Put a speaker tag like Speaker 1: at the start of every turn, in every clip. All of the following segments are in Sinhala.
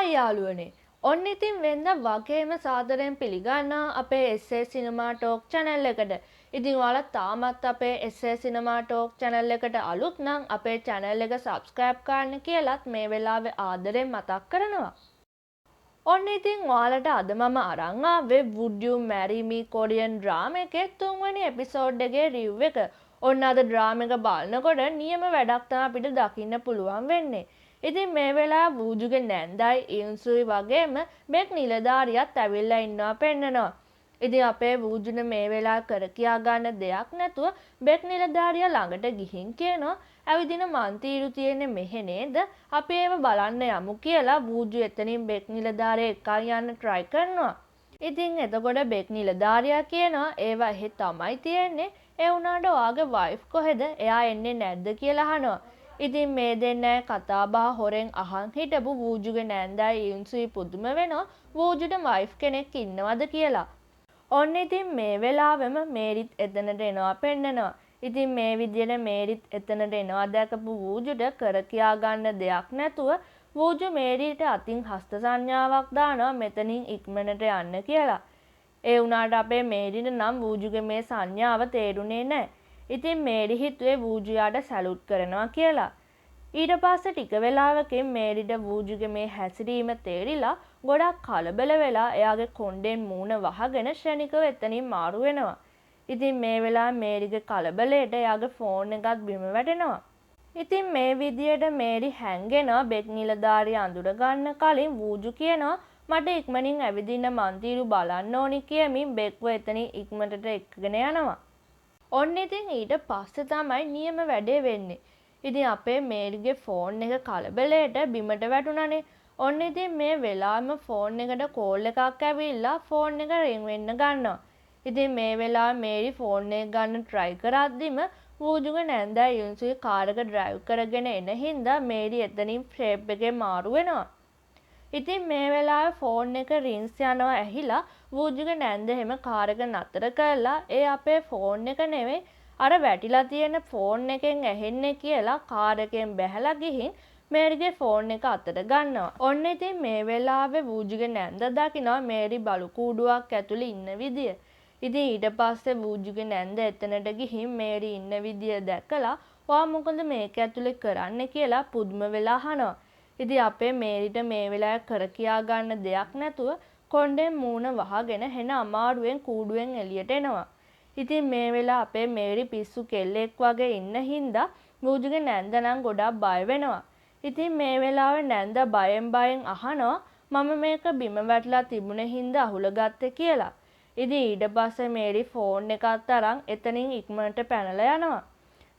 Speaker 1: හායි යාළුවනේ. ඔන්න ඉතින් වෙනද වගේම සාදරයෙන් පිළිගන්නවා අපේ SA Cinema Talk channel එකට. ඉතින් ඔයාලා තාමත් අපේ SA Cinema Talk channel එකට අලුත් නම් අපේ channel එක subscribe කරන්න කියලත් මේ වෙලාවේ ආදරෙන් මතක් කරනවා. ඔන්න ඉතින් ඔයාලට අද මම අරන් ආවේ Would You Marry Me Korean drama එකේ තුන්වෙනි එපිසෝඩ් එකේ රිව් එක. ඔන්න අද ඩ්‍රාමා එක බලනකොට නියම වැඩක් තමයි අපිට දකින්න පුළුවන් වෙන්නේ. ඉතින් මේ වෙලාව වූජුගේ නැන්දයි ඉන්සුයි වගේම බෙක් නිලධාරියත් ඇවිල්ලා ඉන්නවා පෙන්නනවා. ඉතින් අපේ වූජුන මේ වෙලාව කර කියා ගන්න දෙයක් නැතුව බෙක් නිලධාරියා ළඟට ගිහින් කියනවා, ඇවිදින මන්තීරු තියෙන්නේ මෙහෙ නේද? අපි ඒව බලන්න යමු කියලා වූජු එතනින් බෙක් නිලධාරියා එක්කන් යන්න try කරනවා. ඉතින් එතකොට බෙක් නිලධාරියා කියනවා, ඒවා එහෙ තමයි තියෙන්නේ. ඒ වුණාට ඔයාගේ වයිෆ් කොහෙද? එයා එන්නේ නැද්ද කියලා අහනවා. ඉතින් මේ දෙන්නයි කතා බහ හොරෙන් අහන් හිටපු වූජුගේ නෑන්දයි ඉන්සුයි පුදුම වෙනවා වූජුට වයිෆ් කෙනෙක් ඉන්නවද කියලා. ඔන්න ඉතින් මේ වෙලාවෙම මේරිත් එතනට එනවා පෙන්නනවා. ඉතින් මේ විදියට මේරිත් එතනට එනවා දැකපු වූජුට කර කියා ගන්න දෙයක් නැතුව වූජු මේරිට අතින් හස්ත සංඥාවක් දානවා මෙතනින් ඉක්මනට යන්න කියලා. ඒ වුණාට අපේ මේරිට නම් වූජුගේ මේ සංඥාව තේරුනේ නෑ. ඉතින් මේරි හිතුවේ වූජු යාට සැලුට් කරනවා කියලා. ඊට පස්සේ ටික වෙලාවකින් මේරිට වූජුගේ මේ හැසිරීම තේරිලා ගොඩක් කලබල වෙලා එයාගේ කොණ්ඩෙන් මූණ වහගෙන ක්ෂණිකව එතනින් මාරු වෙනවා. ඉතින් මේ වෙලාවේ මේරිගේ කලබලයට එයාගේ ෆෝන් එකත් බිම වැටෙනවා. ඉතින් මේ විදියට මේරි හැංගෙනවා බෙක් නිලධාරියා අඳුර ගන්න කලින් වූජු කියනවා මට ඉක්මනින් ඇවිදින්න මන්තීරු බලන්න ඕනි කියමින් බෙක්ව එතනින් ඉක්මනට එක්කගෙන යනවා. ඔන්න ඉතින් ඊට පස්සේ තමයි නියම වැඩේ වෙන්නේ. ඉතින් අපේ මේරිගේ ෆෝන් එක කලබලයට බිමට වැටුණානේ. ඔන්න ඉතින් මේ වෙලාවෙම ෆෝන් එකට කෝල් එකක් ඇවිල්ලා ෆෝන් එක රින් වෙන්න ගන්නවා. ඉතින් මේ වෙලාවේ මේරි ෆෝන් එක ගන්න try කරද්දිම වූජුගේ නැන්දා ඉන්සුයි කාර් එක ඩ්‍රයිව් කරගෙන එන හින්දා මේරි එතනින් ෂේප් එකේ මාරු වෙනවා. ඉතින් මේ වෙලාවේ ෆෝන් එක රින්ග්ස් යනවා ඇහිලා වූජුගේ නැන්ද එහෙම කාර් එක නතර කරලා ඒ අපේ ෆෝන් එක නෙවෙයි අර වැටිලා තියෙන ෆෝන් එකෙන් ඇහෙන්නේ කියලා කාර් එකෙන් බැහැලා ගිහින් මේරිගේ ෆෝන් එක අතට ගන්නවා. ඔන්න ඉතින් මේ වෙලාවේ වූජුගේ නැන්ද දකිනවා මේරි බලු කූඩුවක් ඇතුලේ ඉන්න විදිය. ඉතින් ඊට පස්සේ වූජුගේ නැන්ද එතනට ගිහින් මේරි ඉන්න විදිය දැකලා ඔයා මොකද මේක ඇතුලේ කරන්නේ කියලා පුදුම වෙලා අහනවා. ඉතින් අපේ මේරිට මේ වෙලාවේ කර කියා ගන්න දෙයක් නැතුව කොණ්ඩෙන් මූණ වහගෙන හෙන අමාරුවෙන් කූඩුවෙන් එළියට එනවා. ඉතින් මේ වෙලාව අපේ මේරි පිස්සු කෙල්ලෙක් වගේ ඉන්න හින්දා වූජුගේ නැන්ද නම් ගොඩක් බය වෙනවා. ඉතින් මේ වෙලාවේ නැන්ද බයෙන් බයෙන් අහනවා මම මේක බිම වැටලා තිබුණ හින්දා අහුලගත්තේ කියලා. ඉතින් ඊට පස්සේ මේරි ෆෝන් එකත් අරන් එතනින් ඉක්මනට පැනලා යනවා.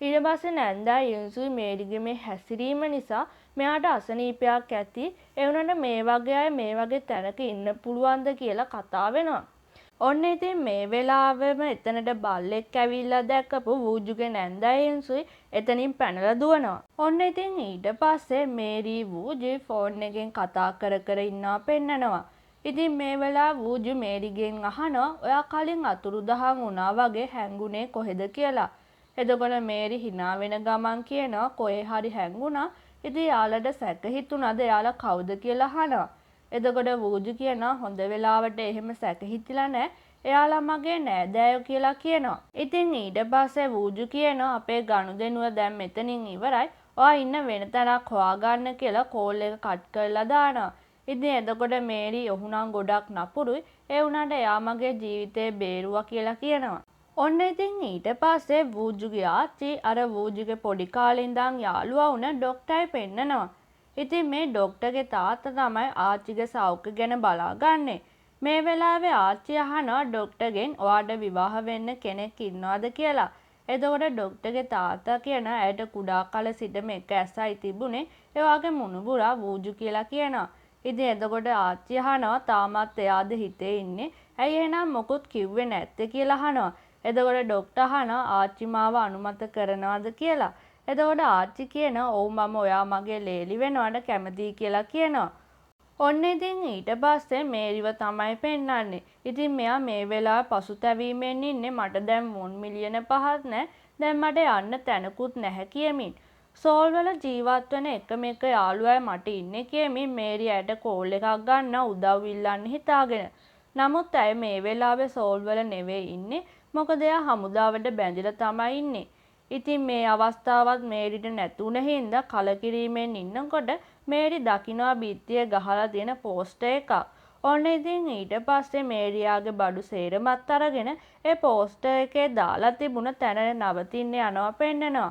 Speaker 1: ඊට පස්සේ නැන්දා ඉන්සුයි මේරිගේ මේ හැසිරීම නිසා මෙයාට අසනීපයක් ඇති, ඒ වුණාට මේ වගේ අය මේ වගේ තැනක ඉන්න පුළුවන්ද කියලා කතා වෙනවා. ඔන්න ඉතින් මේ වෙලාවෙම එතනට බල්ලෙක් ඇවිල්ලා දැකපු වූජුගේ නැන්දා ඉන්සුයි එතනින් පැනලා දුවනවා. ඔන්න ඉතින් ඊට පස්සේ මේරි වූජුයි ෆෝන් එකෙන් කතා කර කර ඉන්නවා පෙන්නනවා. ඉතින් මේ වෙලාව වූජු මේරිගෙන් අහනවා ඔයා කලින් අතුරුදහන් වුණා වගේ හැංගුණේ කොහෙද කියලා. එතකොට මේරි හිනා වෙන ගමන් කියනවා කොහේ හරි හැංගුණා. ඉතින් යාලට සැක හිතුණාද එයාලා කවුද කියලා අහනවා. එතකොට වූජු කියනවා හොඳ වෙලාවට එහෙම සැක හිතිලා නෑ. එයාලා මගේ නෑදෑයෝ කියලා කියනවා. ඉතින් ඊට පස්සේ වූජු කියනවා අපේ ගනුදෙනුව දැන් මෙතනින් ඉවරයි. ඔයා ඉන්න වෙන තැනක් හොයාගන්න කියලා කෝල් එක කට් කරලා දානවා. ඉතින් එතකොට මේරි ඔහු නම් ගොඩක් නපුරුයි. ඒ වුණාට එයා මගේ ජීවිතේ බේරුවා කියලා කියනවා. ඔන්න ඉතින් ඊට පස්සේ වූජුගේ ආච්චි අර වූජුගේ පොඩි කාලේ ඉඳන් යාළුවා වුණ ඩොක්ටර්යි පෙන්නනවා. ඉතින් මේ ඩොක්ටර්ගේ තාත්තා තමයි ආච්චිගේ සෞඛ්‍ය ගැන බලාගන්නේ. මේ වෙලාවේ ආච්චි අහනවා ඩොක්ටර්ගෙන් ඔයාට විවාහ වෙන්න කෙනෙක් ඉන්නවද කියලා. එතකොට ඩොක්ටර්ගේ තාත්තා කියනවා ඇයට කුඩා කල සිටම එක ඇසයි තිබුණේ, ඒ වගේ මුණුබුරා වූජු කියලා කියනවා. ඉතින් එතකොට ආච්චි අහනවා තාමත් එයාද හිතේ ඉන්නේ, ඇයි එහෙනම් මොකුත් කිව්වේ නැත්තේ කියලා අහනවා. එතකොට ඩොක්ටර් අහනවා ආච්චි මාව අනුමත කරනවද කියලා. එතකොට ආච්චි කියනවා ඔව් මම ඔයා මගේ ලේලි වෙනවට කැමතියි කියලා කියනවා. ඔන්න ඉතින් ඊට පස්සේ මේරිව තමයි පෙන්නන්නේ. ඉතින් මෙයා මේ වෙලාවේ පසුතැවීමෙන් ඉන්නේ මට දැන් වොන් මිලියන 5ක් නෑ, දැන් මට යන්න තැනකුත් නැහැ කියමින්. සෝල් වල ජීවත් වෙන එකම එක යාළුවයි මට ඉන්නේ කියමින් මේරි ඇයට කෝල් එකක් ගන්නවා උදව් ඉල්ලන්න හිතාගෙන. නමුත් ඇය මේ වෙලාවේ සෝල් වල නෙවෙයි ඉන්නේ. මොකද එයා හමුදාවට බැඳිලා තමයි ඉන්නේ. ඉතින් මේ අවස්ථාවත් මේරිට නැතුණ හින්දා කලකිරීමෙන් ඉන්නකොට මේරි දකිනවා බිත්තියේ ගහලා තියෙන පෝස්ටර් එකක්. ඔන්න ඉතින් ඊට පස්සේ මේරියාගේ බඩු සේරමත් අරගෙන ඒ පෝස්ටර් එකේ දාලා තිබුණ තැන නවතින්න යනවා පෙන්නනවා.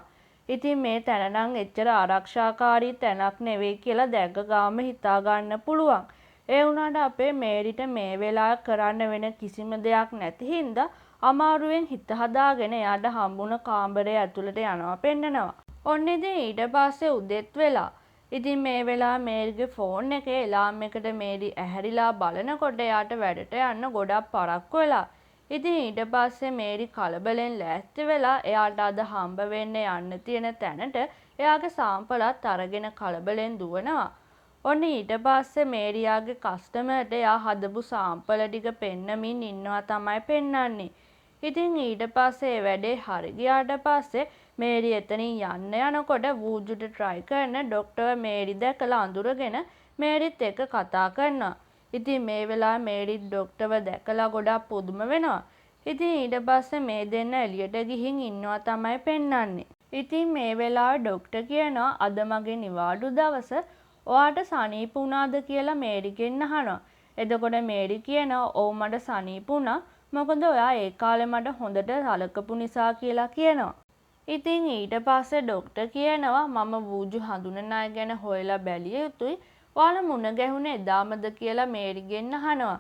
Speaker 1: ඉතින් මේ තැන නම් එච්චර ආරක්ෂාකාරී තැනක් නෙවෙයි කියලා දැක ගාම හිතා ගන්න පුළුවන්. ඒ වුණාට අපේ මේරිට මේ වෙලාවේ කරන්න වෙන කිසිම දෙයක් නැති හින්දා අමාරුවෙන් හිත හදාගෙන එයාට හම්බුණ කාමරය ඇතුළට යනවා පෙන්නනවා. ඔන්න ඉතින් ඊට පස්සේ උදෙත් වෙලා. ඉතින් මේ වෙලාවේ මේරිගේ ෆෝන් එකේ එලාම් එකට මේරි ඇහැරිලා බලනකොට එයාට වැඩට යන්න ගොඩක් පරක්කු වෙලා. ඉතින් ඊට පස්සේ මේරි කලබලෙන් ලෑස්ති වෙලා එයාට අද හම්බ වෙන්න යන්න තියෙන තැනට එයාගේ සාම්පලත් අරගෙන කලබලෙන් දුවනවා. ඔන්න ඊට පස්සේ මේරියාගේ කස්ටමර්ට එයා හදපු සාම්පල ටික පෙන්නමින් ඉන්නවා තමයි පෙන්නන්නේ. ඉතින් ඊට පස්සේ ඒ වැඩේ හරි ගියාට පස්සේ මේරි එතනින් යන්න යනකොට වූජුට ට්‍රයි කරන ඩොක්ටර්ව මේරි දැකලා අඳුරගෙන මේරිත් එක්ක කතා කරනවා. ඉතින් මේ වෙලාවේ මේරිත් ඩොක්ටර්ව දැකලා ගොඩක් පුදුම වෙනවා. ඉතින් ඊට පස්සේ මේ දෙන්න එළියට ගිහින් ඉන්නවා තමයි පෙන්නන්නේ. ඉතින් මේ වෙලාවේ ඩොක්ටර් කියනවා අද මගේ නිවාඩු දවස, ඔයාට සනීප වුණාද කියලා මේරිගෙන් අහනවා. එතකොට මේරි කියනවා ඔව් මට සනීප වුණා. මොකද ඔයා ඒ කාලේ මට හොඳට සලකපු නිසා කියලා කියනවා. ඉතින් ඊට පස්සේ ඩොක්ටර් කියනවා මම වූජු හඳුනන අය ගැන හොයලා බැලිය යුතුයි. ඔයාලා මුණ ගැහුනේ එදාමද කියලා මේරිගෙන් අහනවා.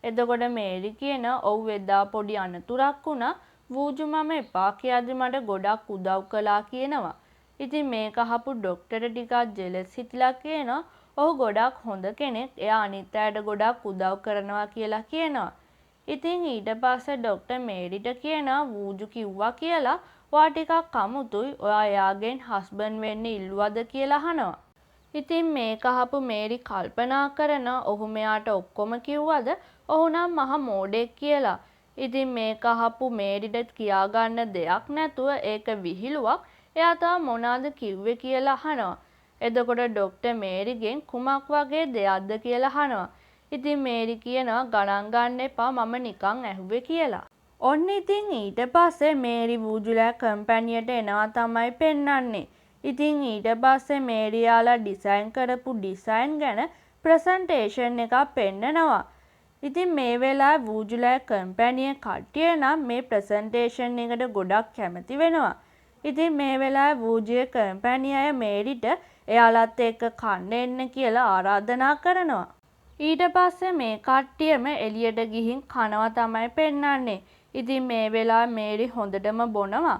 Speaker 1: එතකොට මේරි කියනවා ඔව් එදා පොඩි අනතුරක් වුණා. වූජු මම එපා කියද්දි මට ගොඩක් උදව් කළා කියනවා. ඉතින් මේක අහපු ඩොක්ටර් ටිකක් ජෙලස් හිතිලා කියනවා ඔහු ගොඩක් හොඳ කෙනෙක්. එයා අනිත් අයට ගොඩක් උදව් කරනවා කියලා කියනවා. ඉතින් ඊට පස්සේ ඩොක්ටර් මේරිට කියනවා වූජු කිව්වා කියලා ඔයා ටිකක් අමුතුයි. ඔයා එයාගෙන් හස්බන්ඩ් වෙන්න ඉල්ලුවද කියලා අහනවා. ඉතින් මේක අහපු මේරි කල්පනා කරනවා ඔහු මෙයාට ඔක්කොම කිව්වද, ඔහු නම් මහා මෝඩෙක් කියලා. ඉතින් මේක අහපු මේරිට කියාගන්න දෙයක් නැතුව ඒක විහිළුවක්. එයා තව මොනාද කිව්වේ කියලා අහනවා. එතකොට ඩොක්ටර් මේරිගෙන් කුමක් වගේ දෙයක්ද කියලා අහනවා. ඉතින් මේරි කියනවා ගණන් ගන්න එපා මම නිකන් ඇහුවේ කියලා. ඔන්න ඉතින් ඊට පස්සේ මේරි වූජුලා කම්පැනියට එනවා තමයි පෙන්නන්නේ. ඉතින් ඊට පස්සේ මේරි යාලා ඩිසයින් කරපු ඩිසයින් ගැන ප්‍රසන්ටේෂන් එකක් පෙන්නනවා. ඉතින් මේ වෙලාවේ වූජුලා කම්පැනිය කට්ටිය නම් මේ ප්‍රසන්ටේෂන් එකට ගොඩක් කැමති වෙනවා. ඉතින් මේ වෙලාවේ වූජුගේ කම්පැනි අය මේරිට එයාලත් එක්ක කන්න එන්න කියලා ආරාධනා කරනවා. ඊට පස්සේ මේ කට්ටියම එළියට ගිහින් කනවා තමයි පෙන්නන්නේ. ඉතින් මේ වෙලාවේ මේරි හොඳටම බොනවා.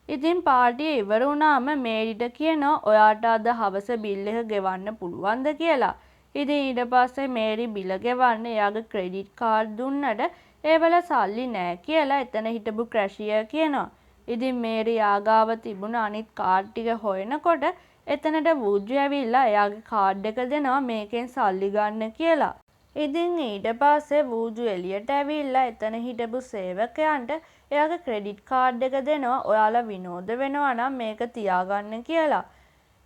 Speaker 1: ඉතින් පාටිය ඉවර වුණාම මේරිට කියනවා ඔයාට අද හවස බිල් එක ගෙවන්න පුළුවන්ද කියලා. ඉතින් ඊට පස්සේ මේරි බිල ගෙවන්න එයාගේ ක්‍රෙඩිට් කාඩ් දුන්නට ඒවල සල්ලි නෑ කියලා එතන හිටපු කැෂියර් කියනවා. ඉතින් මේරි යා ගාව තිබුණ අනිත් කාඩ් ටික හොයනකොට එතනට වූජු ඇවිල්ලා එයාගේ කාඩ් එක දෙනවා මේකෙන් සල්ලි ගන්න කියලා. ඉතින් ඊට පස්සේ වූජු එළියට ඇවිල්ලා එතන හිටපු සේවකයන්ට එයාගේ ක්‍රෙඩිට් කාඩ් එක දෙනවා ඔයාලා විනෝද වෙනවා නම් මේක තියාගන්න කියලා.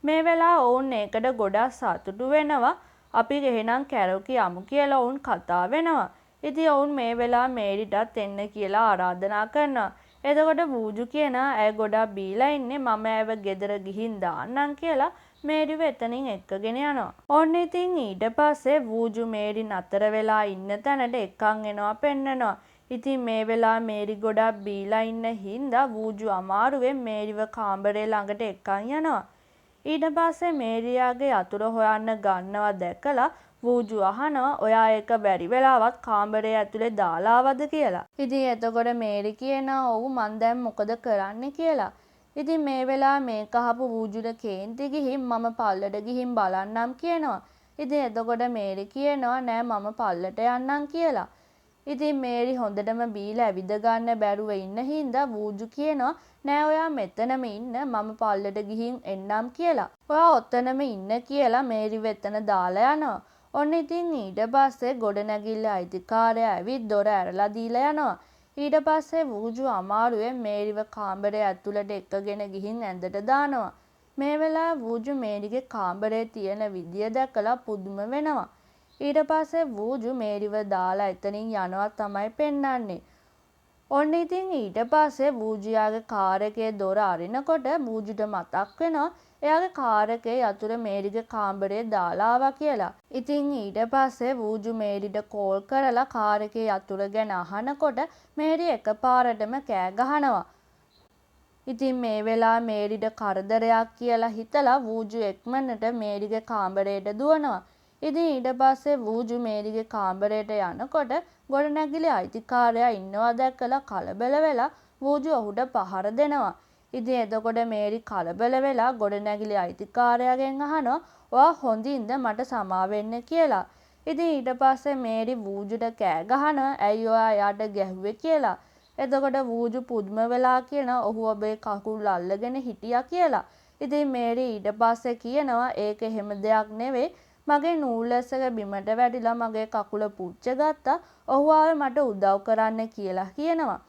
Speaker 1: මේ වෙලාව ඔවුන් ඒකට ගොඩක් සතුටු වෙනවා. අපි එහෙනම් කැරෝකි යමු කියලා ඔවුන් කතා වෙනවා. ඉතින් ඔවුන් මේ වෙලාව මේරිටත් එන්න කියලා ආරාධනා කරනවා. එතකොට වූජු කියනවා ඇය ගොඩක් බීලා ඉන්නේ මම ඇයව ගෙදර ගිහින් දාන්නම් කියලා මේරිව එතනින් එක්කගෙන යනවා. ඔන්න ඉතින් ඊට පස්සේ වූජු මේරි නතර වෙලා ඉන්න තැනට එක්කන් එනවා පෙන්නනවා. ඉතින් මේ වෙලාවේ මේරි ගොඩක් බීලා ඉන්න හින්දා වූජු අමාරුවෙන් මේරිව කාමරේ ළඟට එක්කන් යනවා. ඊට පස්සේ මේරියාගේ යතුර හොයන්න ගන්නවා දැකලා වූජු අහනවා ඔයා ඒක බැරි වෙලාවත් කාමරේ ඇතුලේ දාලා ආවද කියලා. ඉතින් එතකොට මේරි කියනවා ඔව් මං දැන් මොකද කරන්නේ කියලා. ඉතින් මේ වෙලාවේ මේක අහපු වූජුට කේන්ති ගිහින් මම පල්ලට ගිහින් බලන්නම් කියනවා. ඉතින් එතකොට මේරි කියනවා නෑ මම පල්ලට යන්නම් කියලා. ඉතින් මේරි හොඳටම බීලා ඇවිද ගන්න බැරුව ඉන්න හින්දා වූජු කියනවා නෑ ඔයා මෙතනම ඉන්න මම පල්ලට ගිහින් එන්නම් කියලා. ඔයා ඔතනම ඉන්න කියලා මේරිව එතන දාලා යනවා. ඔන්න ඉතින් ඊට පස්සේ ගොඩනැගිල්ල අයිතිකාරයා ඇවිත් දොර ඇරලා දීලා යනවා. ඊට පස්සේ වූජු අමාරුවෙන් මේරිව කාමරේ ඇතුළට එක්කගෙන ගිහින් ඇඳට දානවා. මේ වෙලාවේ වූජු මේරිගේ කාමරේ තියෙන විදිය දැකලා පුදුම වෙනවා. ඊට පස්සේ වූජු මේරිව දාලා එතනින් යනවා තමයි පෙන්නන්නේ. ඔන්න ඉතින් ඊට පස්සේ වූජු එයාගේ කාර් එකේ දොර අරිනකොට වූජුට මතක් වෙනවා එයාගේ කාර් එකේ යතුර මේරිගේ කාමරේ දාලා ආවා කියලා. ඉතින් ඊට පස්සේ වූජු මේරිට කෝල් කරලා කාර් එකේ යතුර ගැන අහනකොට මේරි එකපාරටම කෑ ගහනවා. ඉතින් මේ වෙලාවේ මේරිට කරදරයක් කියලා හිතලා වූජු ඉක්මනට මේරිගේ කාමරේට දුවනවා. ඉතින් ඊට පස්සේ වූජු මේරිගේ කාමරේට යනකොට ගොඩනැගිලි අයිතිකාරයා ඉන්නවා දැකලා කලබල වෙලා වූජු ඔහුට පහර දෙනවා. ඉතින් එතකොට මේරි කලබල වෙලා ගොඩනැගිලි අයිතිකාරයාගෙන් අහනවා ඔයා හොඳින්ද මට සමා වෙන්න කියලා. ඉතින් ඊට පස්සේ මේරි වූජුට කෑ ගහනවා ඇයි ඔයා එයාට ගැහුවේ කියලා. එතකොට වූජු පුදුම වෙලා කියනවා ඔහු ඔබේ කකුල් අල්ලගෙන හිටියා කියලා. ඉතින් මේරි ඊට පස්සේ කියනවා ඒක එහෙම දෙයක් නෙවෙයි, මගේ නූඩ්ල්ස් එක බිමට වැටිලා මගේ කකුල පුච්ච ගත්තා, ඔහු ආවේ මට උදව් කරන්න කියලා කියනවා.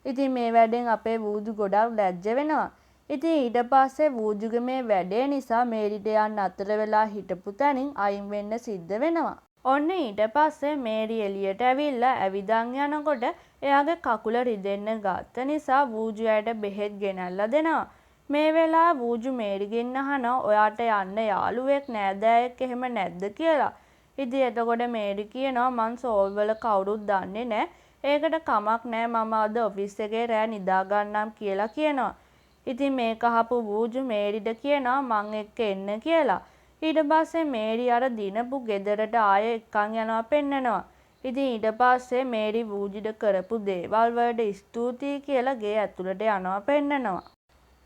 Speaker 1: ඉතින් මේ වැඩෙන් අපේ වූජු ගොඩක් ලැජ්ජ වෙනවා. ඉතින් ඊට පස්සේ වූජුගේ මේ වැඩේ නිසා මේරිට යන්න අතර වෙලා හිටපු තැනින් අයින් වෙන්න සිද්ධ වෙනවා. ඔන්න ඊට පස්සේ මේරි එළියට ඇවිල්ලා ඇවිදන් යනකොට එයාගේ කකුල රිදෙන්න ගත්ත නිසා වූජු ඇයට බෙහෙත් ගෙනල්ලා දෙනවා. මේ වෙලාවේ වූජු මේරිගෙන් අහනවා ඔයාට යන්න යාළුවෙක් නෑදෑයෙක් එහෙම නැද්ද කියලා. ඉතින් එතකොට මේරි කියනවා මං සෝල් වල කවුරුත් දන්නේ නෑ, ඒකට කමක් නෑ, මම අද ඔෆිස් එකේ රෑ නිදා ගන්නම් කියලා කියනවා. ඉතින් මේක අහපු වූජු මේරිට කියනවා මං එක්ක එන්න කියලා. ඊට පස්සේ මේරි අර දිනපු ගෙදරට ආයෙ එක්කන් යනවා පෙන්නනවා. ඉතින් ඊට පස්සේ මේරි වූජුට කරපු දේවල් වලට ස්තුතියි කියලා ගේ ඇතුළට යනවා පෙන්නනවා.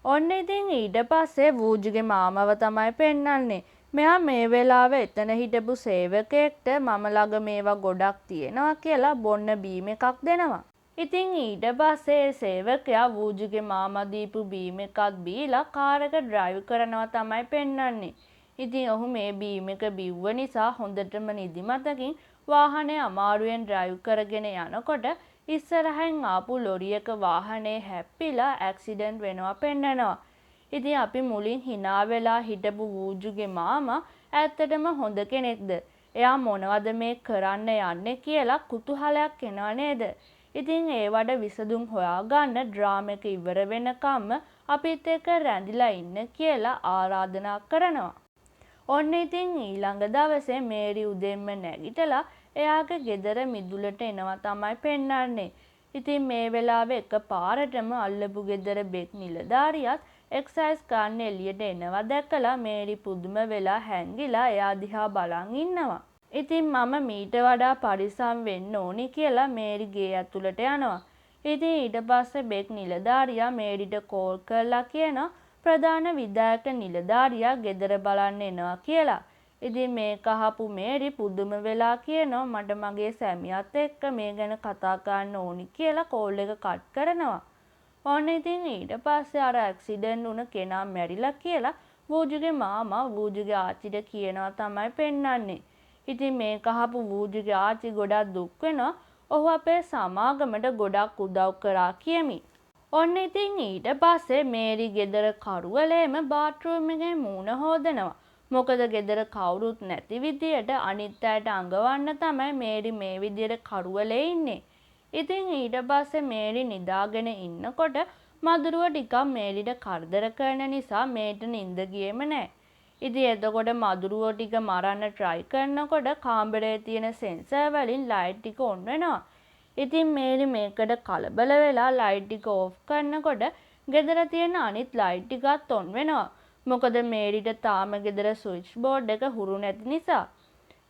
Speaker 1: ඔන්න ඉතින් ඊට පස්සේ වූජුගේ මාමව තමයි පෙන්නන්නේ. මෙයා මේ වෙලාවේ එතන හිටපු සේවකයෙක්ට මම ළඟ මේවා ගොඩක් තියෙනවා කියලා බොන්න බීම එකක් දෙනවා. ඉතින් ඊට පස්සේ ඒ සේවකයා වූජුගේ මාමා දීපු බීම එකත් බීලා කාර් එක ඩ්‍රයිව් කරනවා තමයි පෙන්නන්නේ. ඉතින් ඔහු මේ බීම එක බිව්ව නිසා හොඳටම නිදිමතකින් වාහනය අමාරුවෙන් ඩ්‍රයිව් කරගෙන යනකොට ඉස්සරහින් ආපු ලොරියක වාහනේ හැප්පිලා ඇක්සිඩන්ට් වෙනවා පෙන්නනවා. ඉතින් අපි මුලින් හිනා වෙලා හිටපු වූජුගේ මාමා ඇත්තටම හොඳ කෙනෙක්ද? එයා මොනවද මේ කරන්න යන්නේ කියලා කුතුහලයක් එනවා නේද? ඉතින් ඒවට විසඳුම් හොයාගන්න ඩ්‍රාම එක ඉවර වෙනකම්ම අපිත් එක්ක රැඳිලා ඉන්න කියලා ආරාධනා කරනවා. ඔන්න ඉතින් ඊළඟ දවසේ මේරි උදෙන්ම නැගිටලා එයාගේ ගෙදර මිදුලට එනවා තමයි පෙන්නන්නේ. ඉතින් මේ වෙලාවේ එක පාරටම අල්ලපු ගෙදර බෙක් නිලධාරියත් එක්සයිස් ගන්න එළියට එනවා දැකලා මේරි පුදුම වෙලා හැංගිලා එයා දිහා බලන් ඉන්නවා. ඉතින් මම මීට වඩා පරිස්සම් වෙන්න ඕනි කියලා මේරි ගේ ඇතුළට යනවා. ඉතින් ඊට පස්සේ බෙක් නිලධාරියා මේරිට කෝල් කරලා කියනවා ප්‍රධාන විධායක නිලධාරියා ගෙදර බලන්න එනවා කියලා. ඉතින් මේක අහපු මේරි පුදුම වෙලා කියනවා මට මගේ සැමියාත් එක්ක මේ ගැන කතා කරන්න ඕනි කියලා කෝල් එක කට් කරනවා. ඔන්න ඉතින් ඊට පස්සේ අර ඇක්සිඩන්ට් වුණ කෙනා මැරිලා කියලා වූජුගේ මාමා වූජුගේ ආච්චිට කියනවා තමයි පෙන්නන්නේ. ඉතින් මේක අහපු වූජුගේ ආච්චි ගොඩක් දුක් වෙනවා. ඔහු අපේ සමාගමට ගොඩක් උදව් කරා කියමින්. ඔන්න ඉතින් ඊට පස්සේ මේරි ගෙදර කරුවලේම බාත්රූම් එකේ මූණ හෝදනවා. මොකද ගෙදර කවුරුත් නැති විදියට අනිත් අයට අඟවන්න තමයි මේරි මේ විදියට කරුවලේ ඉන්නේ. ඉතින් ඊට පස්සේ මේරි නිදාගෙන ඉන්නකොට මදුරුව ටිකක් මේරිට කරදර කරන නිසා මේරිට නින්ද ගියේම නෑ. ඉතින් එතකොට මදුරුව ටික මරන්න ට්‍රයි කරනකොට කාමරේ තියෙන සෙන්සර් වලින් ලයිට් ටික ඔන් වෙනවා. ඉතින් මේරි මේකට කලබල වෙලා ලයිට් ටික ඕෆ් කරනකොට ගෙදර තියෙන අනිත් ලයිට් ටිකත් ඔන් වෙනවා. මොකද මේරිට තාම ගෙදර ස්විච් බෝඩ් එක හුරු නැති නිසා.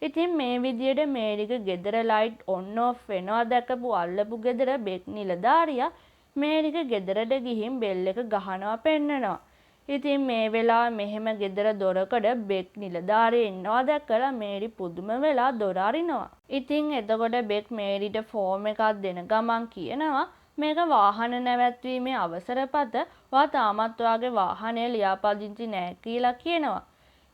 Speaker 1: ඉතින් මේ විදියට මේරිගේ ගෙදර ලයිට් ඔන් ඕෆ් වෙනවා දැකපු අල්ලපු ගෙදර බෙක් නිලධාරියා මේරිගේ ගෙදරට ගිහින් බෙල් එක ගහනවා පෙන්නනවා. ඉතින් මේ වෙලාවේ මෙහෙම ගෙදර දොරකඩ බෙක් නිලධාරියා ඉන්නවා දැකලා මේරි පුදුම වෙලා දොර අරිනවා. ඉතින් එතකොට බෙක් මේරිට ෆෝම් එකක් දෙන ගමන් කියනවා මේක වාහන නැවැත්වීමේ අවසර පත, ඔයා තාමත් ඔයාගේ වාහනය ලියාපදිංචි නෑ කියලා කියනවා.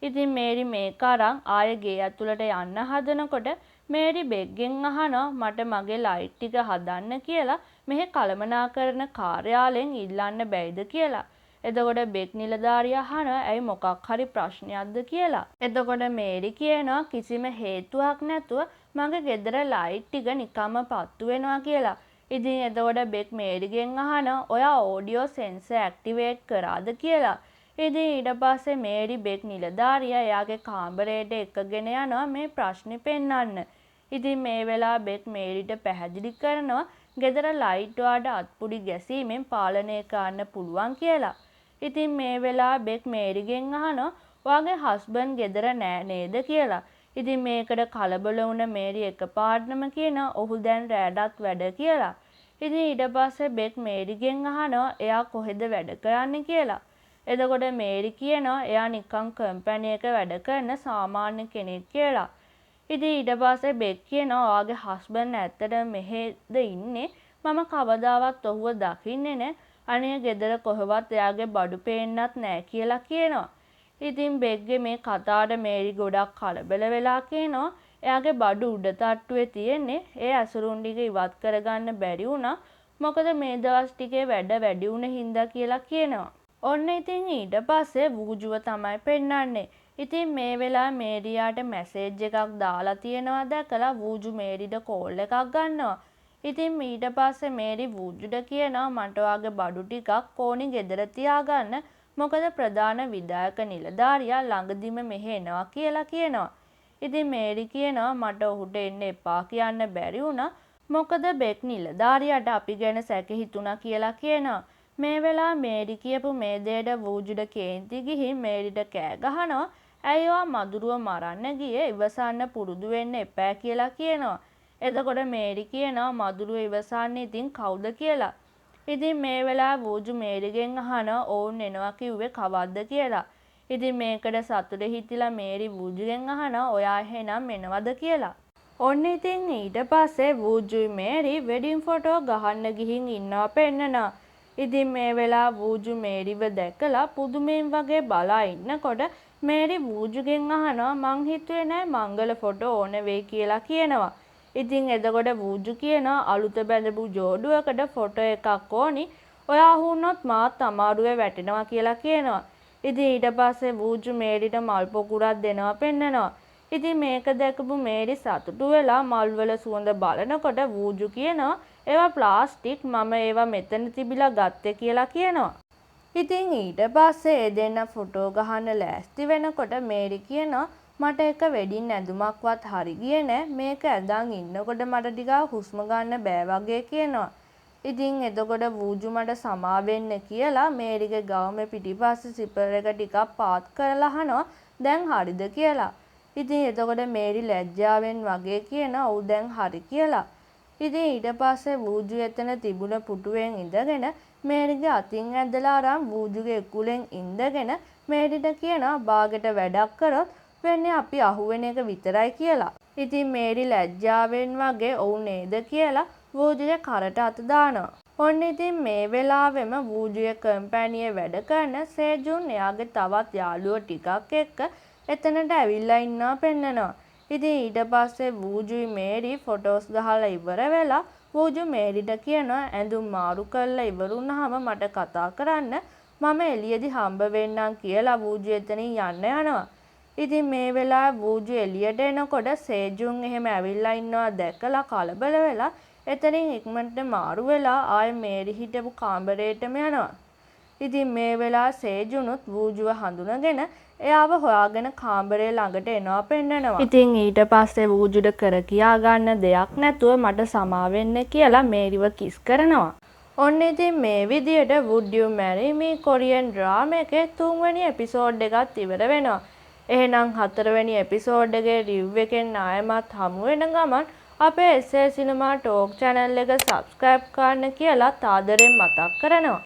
Speaker 1: ඉතින් මේරි මේක අරන් ආයෙ ගේ ඇතුළට යන්න හදනකොට මේරි බෙක්ගෙන් අහනවා මට මගේ ලයිට් ටික හදන්න කියලා මෙහෙ කළමනාකරණ කාර්යාලයෙන් ඉල්ලන්න බැයිද කියලා. එතකොට බෙක් නිලධාරියා අහනවා ඇයි මොකක් හරි ප්‍රශ්නයක්ද කියලා. එතකොට මේරි කියනවා කිසිම හේතුවක් නැතුව මගේ ගෙදර ලයිට් ටික නිකම්ම පත්තු වෙනවා කියලා. ඉතින් එතකොට බෙක් මේරිගෙන් අහනවා ඔයා ඕඩියෝ සෙන්සර් ඇක්ටිවේට් කරාද කියලා. ඉතින් ඊට පස්සේ මේරි බෙක් නිලධාරියා එයාගේ කාමරේට එක්කගෙන යනවා මේ ප්‍රශ්නේ පෙන්වන්න. ඉතින් මේ වෙලාව බෙක් මේරිට පැහැදිලි කරනවා ගෙදර ලයිට් ඔයාට අත්පුඩි ගැසීමෙන් පාලනය කරන්න පුළුවන් කියලා. ඉතින් මේ වෙලාව බෙක් මේරිගෙන් අහනවා ඔයාගේ හස්බන්ඩ් ගෙදර නෑ නේද කියලා. ඉතින් මේකට කලබල වුණ මේරි එකපාරටම කියනවා ඔහු දැන් රෑටත් වැඩ කියලා. ඉතින් ඊට පස්සේ බෙක් මේරිගෙන් අහනවා එයා කොහෙද වැඩ කරන්නේ කියලා. එතකොට මේරි කියනවා එයා නිකන් කම්පැනි එක වැඩ කරන සාමාන්‍ය කෙනෙක් කියලා. ඉතින් ඊට පස්සේ බෙක් කියනවා ඔයාගේ හස්බන්ඩ් ඇත්තටම මෙහෙද ඉන්නේ, මම කවදාවත් ඔහුව දකින්නේ නෑ, අනේ ගෙදර කොහෙවත් එයාගේ බඩු පේන්නත් නෑ කියලා කියනවා. ඉතින් බෙක්ගේ මේ කතාවට මේරි ගොඩක් කලබල වෙලා කියනවා එයාගේ බඩු උඩ තට්ටුවේ තියෙන්නේ, ඒ ඇසුරුන් ටික ඉවත් කරගන්න බැරි වුණා, මොකද මේ දවස් ටිකේ වැඩ වැඩි වුණ හින්දා කියලා කියනවා. ඔන්න ඉතින් ඊට පස්සේ වූජුව තමයි පෙන්නන්නේ. ඉතින් මේ වෙලාවේ මේරියාට මැසේජ් එකක් දාලා තියෙනවා දැකලා වූජු මේරිට කෝල් එකක් ගන්නවා. ඉතින් ඊට පස්සේ මේරි වූජුට කියනවා මට ඔයාගේ බඩු ටිකක් ඕනි ගෙදර තියාගන්න, මොකද ප්‍රධාන විධායක නිලධාරියා ළඟදිම මෙහෙ එනවා කියලා කියනවා. ඉතින් මේරි කියනවා මට ඔහුට එන්න එපා කියන්න බැරි වුණා, මොකද බෙක් නිලධාරියාට අපි ගැන සැක හිතුණා කියලා කියනවා. මේ වෙලාව මේරි කියපු මේ දෙයට වූජුට කේන්ති ගිහින් මේරිට කෑ ගහනවා ඇයි ඔයා මදුරුව මරන්න ගියේ, ඉවසන්න පුරුදු වෙන්න එපා කියලා කියනවා. එතකොට මේරි කියනවා මදුරුව ඉවසන්නේ ඉතින් කවුද කියලා. ඉතින් මේ වෙලාවේ වූජු මේරිගෙන් අහනවා ඔවුන් එනවා කිව්වේ කවද්ද කියලා. ඉතින් මේකට සතුටු හිතිලා මේරි වූජුගෙන් අහනවා ඔයා එහෙනම් එනවද කියලා. ඔන්න ඉතින් ඊට පස්සේ වූජුයි මේරි වෙඩින් ෆොටෝ ගහන්න ගිහින් ඉන්නවා පෙන්නනවා. ඉතින් මේ වෙලාව වූජු මේරිව දැකලා පුදුමයෙන් වගේ බලා ඉන්නකොට මේරි වූජුගෙන් අහනවා මං හිතුවේ නෑ මංගල ෆොටෝ ඕන වෙයි කියලා කියනවා. ඉතින් එතකොට වූජු කියනවා අලුත බැඳපු ජෝඩුවකට ෆොටෝ එකක් ඕනි, ඔයා අහු වුණොත් මාත් අමාරුවේ වැටෙනවා කියලා කියනවා. ඉතින් ඊට පස්සේ වූජු මේරිට මල් පොකුරක් දෙනවා පෙන්නනවා. ඉතින් මේක දැකපු මේරි සතුටු වෙලා මල් වල සුවඳ බලනකොට වූජු කියනවා ඒවා ප්ලාස්ටික්, මම ඒවා මෙතන තිබිලා ගත්තේ කියලා කියනවා. ඉතින් ඊට පස්සේ ඒ දෙන්න ෆොටෝ ගහන්න ලෑස්ති වෙනකොට මේරි කියනවා මට එක වෙඩින් ඇඳුමක්වත් හරි ගියේ නෑ, මේක ඇඳන් ඉන්නකොට මට ටිකක් හුස්ම ගන්න බෑ වගේ කියනවා. ඉතින් එතකොට වූජු මට සමා වෙන්න කියලා මේරිගේ ගවුමේ පිටිපස්සේ සිපර් එක ටිකක් පාත් කරලා අහනවා දැන් හරිද කියලා. ඉතින් එතකොට මේරි ලැජ්ජාවෙන් වගේ කියනවා ඔව් දැන් හරි කියලා. ඉතින් ඊට පස්සේ වූජු එතන තිබුණ පුටුවෙන් ඉඳගෙන මේරිගේ අතින් ඇදලා අරන් වූජුගේ උකුලෙන් ඉඳගෙන මේරිට කියනවා බාගෙට වැඩක් කරොත් වෙන්නේ අපි අහුවෙන එක විතරයි කියලා. ඉතින් මේරි ලැජ්ජාවෙන් වගේ ඔව් නේද කියලා වූජුගේ කරට අත දානවා. ඔන්න ඉතින් මේ වෙලාවෙම වූජුගේ කම්පැනියේ වැඩ කරන සේජුන් එයාගේ තවත් යාළුවෝ ටිකක් එක්ක එතනට ඇවිල්ලා ඉන්නවා පෙන්නනවා. ඉතින් ඊට පස්සේ වූජුයි මේරි ෆොටෝස් ගහලා ඉවර වෙලා වූජු මේරිට කියනවා ඇඳුම් මාරු කරලා ඉවර වුණාම මට කතා කරන්න, මම එළියේදී හම්බ වෙන්නම් කියලා වූජු එතනින් යන්න යනවා. ඉතින් මේ වෙලාවේ වූජු එළියට එනකොට සේජුන් එහෙම ඇවිල්ලා ඉන්නවා දැකලා කලබල වෙලා එතනින් ඉක්මනට මාරු වෙලා ආයෙ මේරි හිටපු කාමරේටම යනවා. ඉතින් මේ වෙලාවේ සේජුනුත් වූජුව හඳුනගෙන එයාව හොයාගෙන කාමරේ ළඟට එනවා පෙන්නනවා. ඉතින් ඊට පස්සේ වූජුට කර කියා ගන්න දෙයක් නැතුව මට සමා වෙන්න කියලා මේරිව කිස් කරනවා. ඔන්න ඉතින් මේ විදියට Would You Marry Me Korean drama එකේ තුන්වෙනි එපිසෝඩ් එකත් ඉවර වෙනවා. එහෙනම් හතරවෙනි එපිසෝඩ් එකේ රිව්ව් එකෙන් ආයෙමත් හමු වෙන ගමන් අපේ SA Cinema Talk channel එක සබ්ස්ක්‍රයිබ් කරන්න කියලා ආදරෙන් මතක් කරනවා.